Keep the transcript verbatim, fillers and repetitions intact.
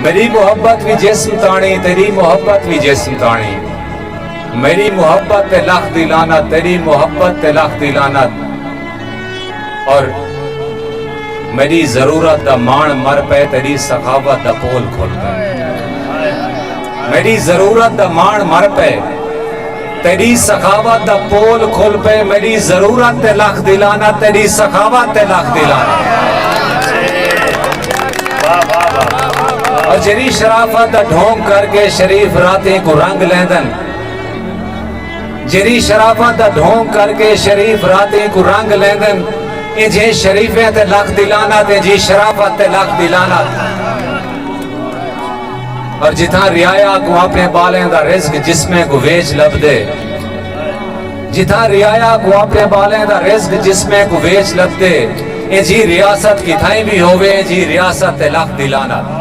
میری محبت وی جسم تاݨی، تیݙی محبت وی جسم تاݨی۔ میری محبت تے لکھ دی لعنت، تیݙی محبت تے لکھ دی لعنت۔ اور میݙی ضرورت دا ماݨ مر پئے، تیݙی سخاوت دا پول کھل پئے۔ میݙی ضرورت دا ماݨ مر پئے، تیݙی سخاوت دا پول کھل پئے۔ میݙی ضرورت تے لکھ دی لعنت، تیݙی سخاوت تے لکھ دی لعنت۔ اور جیڑھی شرافت دا ڈھونگ کر کے شریف راتیں کوں رنگ لیندن، جیڑھی شرافت دا ڈھونگ کر کے شریف راتیں کوں رنگ لیندن، ایں جھیں شریفیں تے لکھ دی لعنت، ایں جھیں شرافت تے لکھ دی لعنت۔ اور جتھاں رعایا کوں اپݨے ٻالیں دا رزق جسمیں کوں ویچ لبھدے، جتھاں رعایا کوں اپݨے ٻالیں دا رزق جسمیں کوں ویچ لبھدے، ایں جھیں ریاست کتھائیں وی ہووے، ایں جھیں ریاست تے لکھ دی لعنت۔